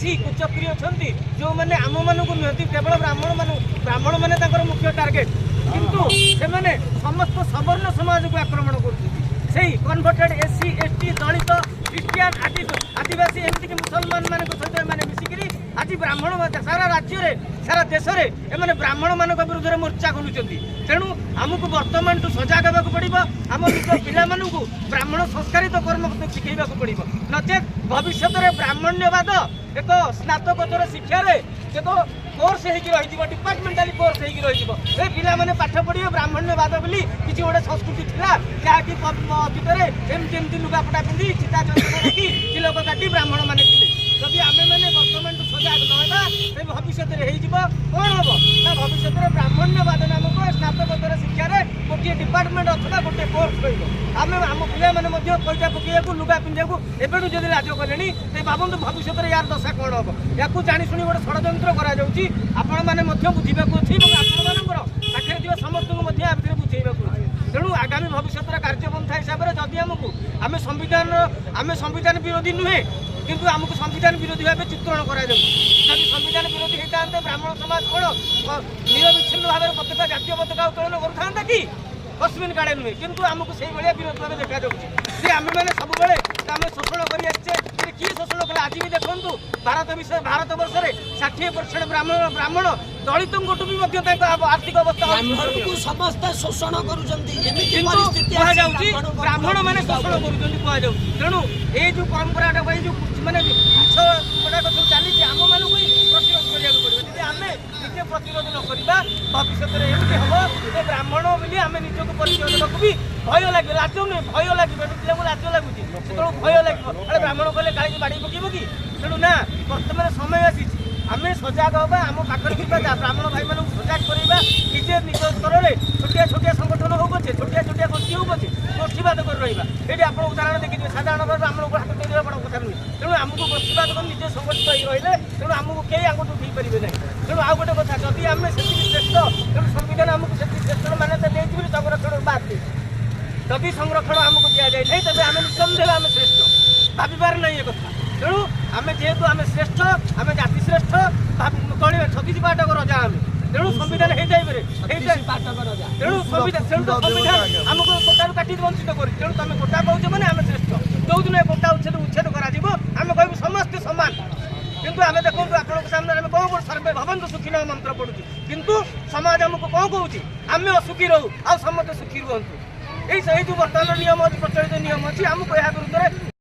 କିଛି କୁଚକ୍ରି ଅଛନ୍ତି, ଯେଉଁମାନେ ଆମମାନଙ୍କୁ ନୁହନ୍ତି, କେବଳ ବ୍ରାହ୍ମଣମାନଙ୍କୁ, ବ୍ରାହ୍ମଣମାନେ ତାଙ୍କର ମୁଖ୍ୟ ଟାର୍ଗେଟ, କିନ୍ତୁ ସେମାନେ ସମସ୍ତ ସବର୍ଣ୍ଣ ସମାଜକୁ ଆକ୍ରମଣ କରୁଛନ୍ତି। ସେଇ converted S C, S T, ଦଳିତ, ଖ୍ରୀଷ୍ଟିଆନ, ଆଦିବାସୀ, ଏମିତିକି ମୁସଲମାନ ମାନଙ୍କ ସହିତ ଏମାନେ ମିଶିକିରି ଆଜି ବ୍ରାହ୍ମଣ ସାରା ରାଜ୍ୟରେ, ସାରା ଦେଶରେ ଏମାନେ ବ୍ରାହ୍ମଣମାନଙ୍କ ବିରୁଦ୍ଧରେ ମୋର୍ଚ୍ଚା ଖୋଲୁଛନ୍ତି। ତେଣୁ ଆମକୁ ବର୍ତ୍ତମାନଠୁ ସଜାଗ ହେବାକୁ ପଡ଼ିବ। ଆମ ନିଜ ପିଲାମାନଙ୍କୁ ବ୍ରାହ୍ମଣ ସଂସ୍କାରିତ କର୍ମ ଶିଖେଇବାକୁ ପଡ଼ିବ। ନଚେତ୍ ଭବିଷ୍ୟତରେ ବ୍ରାହ୍ମଣ୍ୟବାଦ ଏକ ସ୍ନାତକୋତ୍ତର ଶିକ୍ଷାରେ ଏକ କୋର୍ସ ହେଇକି ରହିଯିବ, ଡିପାର୍ଟମେଣ୍ଟାଲି କୋର୍ସ ହେଇକି ରହିଯିବ। ଏ ପିଲାମାନେ ପାଠ ପଢ଼ିବେ, ବ୍ରାହ୍ମଣ୍ୟବାଦ ବୋଲି କିଛି ଗୋଟେ ସଂସ୍କୃତି ଥିଲା, ଯାହାକି ଅତୀତରେ ଏମିତି ଏମିତି ଲୁଗାପଟା ପିନ୍ଧି, ଚିତା ଚନ୍ଦନ ରଖି, ତିଲକ କାଟି ବ୍ରାହ୍ମଣମାନେ ଥିଲେ। ଯଦି ଆମେମାନେ ବର୍ତ୍ତମାନଠୁ ସଜାଗ ନ ହେବା, ତେବେ ଭବିଷ୍ୟତରେ ହେଇଯିବ। କ'ଣ ହବ ନା, ଭବିଷ୍ୟତରେ ବ୍ରାହ୍ମଣ୍ୟବାଦ ନାମକ ସ୍ନାତକୋତ୍ତର ଶିକ୍ଷାରେ ଗୋଟିଏ ଡିପାର୍ଟମେଣ୍ଟ ଅଥବା ଗୋଟିଏ କୋର୍ସ ରହିବ। ଆମେ ଆମ ପିଲାମାନେ ମଧ୍ୟ ପଇସା ପକେଇବାକୁ, ଲୁଗା ପିନ୍ଧିବାକୁ ଏବେଠୁ ଯଦି ଲାଜ କଲେଣି, ତେବେ ଭାବନ୍ତୁ ଭବିଷ୍ୟତରେ ୟାର ଦଶା କ'ଣ ହବ। ୟାକୁ ଜାଣିଶୁଣି ଗୋଟେ ଷଡ଼ଯନ୍ତ୍ର କରାଯାଉଛି। ଆପଣମାନେ ମଧ୍ୟ ବୁଝିବାକୁ ଅଛି ଏବଂ ଆପଣମାନଙ୍କର ପାଖରେ ଥିବା ସମସ୍ତଙ୍କୁ ମଧ୍ୟ ୟା ଭିତରେ ବୁଝେଇବାକୁ ଅଛି। ତେଣୁ ଆଗାମୀ ଭବିଷ୍ୟତର କାର୍ଯ୍ୟପନ୍ଥା ହିସାବରେ ଯଦି ଆମକୁ ଆମେ ସମ୍ବିଧାନ ବିରୋଧୀ ନୁହେଁ, କିନ୍ତୁ ଆମକୁ ସମ୍ବିଧାନ ବିରୋଧୀ ଭାବେ ଚିତ୍ରଣ କରାଯାଉଛି। ଯଦି ସମ୍ବିଧାନ ବିରୋଧୀ ହେଇଥାନ୍ତେ, ବ୍ରାହ୍ମଣ ସମାଜ କ'ଣ ନିରବିଚ୍ଛିନ୍ନ ଭାବରେ ପତାକା, ଜାତୀୟ ପତାକା ଉତ୍ତୋଳନ କରୁଥାନ୍ତା କି? କସ୍ମିନ କାଳେ ନୁହେଁ। କିନ୍ତୁ ଆମକୁ ସେଇଭଳିଆ ବିରୋଧ ଭାବେ ଦେଖାଯାଉଛି ଯେ ଆମେମାନେ ସବୁବେଳେ ଆମେ ଶୋଷଣ କରି ଆସିଛେ। କିନ୍ତୁ କିଏ ଶୋଷଣ କଲା? ଆଜି ବି ଦେଖନ୍ତୁ, ଭାରତ ବର୍ଷରେ 60% ବ୍ରାହ୍ମଣ। ବ୍ରାହ୍ମଣ ଦଳିତଙ୍କଠୁ ବି ମଧ୍ୟ ତାଙ୍କ ଆର୍ଥିକ ଅବସ୍ଥା ବ୍ରାହ୍ମଣକୁ ସମସ୍ତେ ଶୋଷଣ କରୁଛନ୍ତି, ଏମିତି କିନ୍ତୁ ପରିସ୍ଥିତି ଆସି କୁହାଯାଉଛି ବ୍ରାହ୍ମଣଙ୍କ ବ୍ରାହ୍ମଣ ମାନେ ଶୋଷଣ କରୁଛନ୍ତି କୁହାଯାଉଛି। ତେଣୁ ଏଇ ଯୋଉ ପରମ୍ପରାଟା, ଏଇ ଯୋଉ ମାନେ ମିଛ ଗୁଡ଼ାକ ସବୁ ଚାଲିଛି, ଆମମାନଙ୍କୁ ହିଁ ପ୍ରତିରୋଧ କରିବାକୁ ପଡ଼ିବ। ଯଦି ଆମେ ନିଜେ ପ୍ରତିରୋଧ ନ କରିବା, ଭବିଷ୍ୟତରେ ଏମିତି ହବ ଯେ ବ୍ରାହ୍ମଣ ବୋଲି ଆମେ ନିଜକୁ ପରିଚୟ ଦେବାକୁ ବି ଭୟ ଲାଗିବ। ଲାଜ ନୁହେଁ, ଭୟ ଲାଗିବ। ଏବେ ପିଲାଙ୍କୁ ଲାଜ ଲାଗୁଛି, ସେତେବେଳକୁ ଭୟ ଲାଗିବ। ଆରେ, ବ୍ରାହ୍ମଣ କହିଲେ କାଳେ ବାଡ଼ି ପକେଇବ କି? ତେଣୁ ନା, ବର୍ତ୍ତମାନ ସମୟ ଆସିଛି, ଆମେ ସଜାଗ ହେବା। ଆମ ପାଖରେ ଥିବା ବ୍ରାହ୍ମଣ ଭାଇମାନଙ୍କୁ ସଜାଗ କରାଇବା। ନିଜେ ନିଜ ସ୍ତରରେ ଛୋଟିଆ ଛୋଟିଆ ସଂଗଠନ ହଉ ପଛେ, ଛୋଟିଆ ଛୋଟିଆ ଗୋଷ୍ଠୀ ହଉ ପଛେ, ଗୋଷ୍ଠୀବାଦ କରି ରହିବା। ଏଇଠି ଆପଣ ଉଦାହରଣ ଦେଖିଥିବେ, ସାଧାରଣ ଭାବେ ବ୍ରାହ୍ମଣକୁ ହାତ ଟେକିବା ବଡ଼ କଥା ନୁହେଁ। ତେଣୁ ଆମକୁ ଗୋଷ୍ଠୀବାଦ କରି ନିଜେ ସଂଗଠିତ ହେଇ ରହିଲେ, ତେଣୁ ଆମକୁ କେହି ଆଙ୍ଗୁଠି ଉଠେଇ ପାରିବେ ନାହିଁ। ତେଣୁ ଆଉ ଗୋଟେ କଥା, ଯଦି ଆମେ ସେତିକି ଶ୍ରେଷ୍ଠ, ତେଣୁ ସମ୍ବିଧାନ ଆମକୁ ସେତିକି ଶ୍ରେଷ୍ଠର ମାନ୍ୟତା ଦେଇଛି ବୋଲି ସଂରକ୍ଷଣ ବାଦ ଦେଇଛି। ଯଦି ସଂରକ୍ଷଣ ଆମକୁ ଦିଆଯାଇ ନାହିଁ, ତେବେ ଆମେ ନିଃସନ୍ଦେହ ଆମେ ଶ୍ରେଷ୍ଠ, ଭାବିବାର ନାହିଁ ଏ କଥା। ତେଣୁ ଆମେ ଯେହେତୁ ଆମେ ଶ୍ରେଷ୍ଠ, ଆମେ ଜାତି ଶ୍ରେଷ୍ଠ ଗଣିବା, 36 ପାଟକ ରଜା ଆମେ। ତେଣୁ ସମ୍ବିଧାନ ହେଇଯାଇପାରେ, ହେଇଯାଏ। ପାଟକ ରଜା। ତେଣୁ ତ ସମ୍ବିଧାନ ଆମକୁ କୋଟାରୁ କାଟି ବଞ୍ଚିତ କରୁଛି। ତେଣୁ ତମେ କୋଟା କହୁଛ ମାନେ ଆମେ ଶ୍ରେଷ୍ଠ। ଯୋଉଦିନ ଏ କୋଟା ଉଚ୍ଛେଦ ଉଚ୍ଛେଦ କରାଯିବ, ଆମେ କହିବୁ ସମସ୍ତେ ସମାନ। କିନ୍ତୁ ଆମେ ଦେଖନ୍ତୁ, ଆପଣଙ୍କ ସାମ୍ନାରେ ଆମେ କ'ଣ କରୁ? ସର୍ବେ ଭବନ୍ତୁ ସୁଖିନଃ ମନ୍ତ୍ର ପଡୁଛି, କିନ୍ତୁ ସମାଜ ଆମକୁ କ'ଣ କହୁଛି? ଆମେ ଅସୁଖୀ ରହୁ ଆଉ ସମସ୍ତେ ସୁଖୀ ରୁହନ୍ତୁ। ଏଇ ଯୋଉ ବର୍ତ୍ତମାନର ନିୟମ ଅଛି, ପ୍ରଚଳିତ ନିୟମ ଅଛି, ଆମକୁ ଏହା ବିରୁଦ୍ଧରେ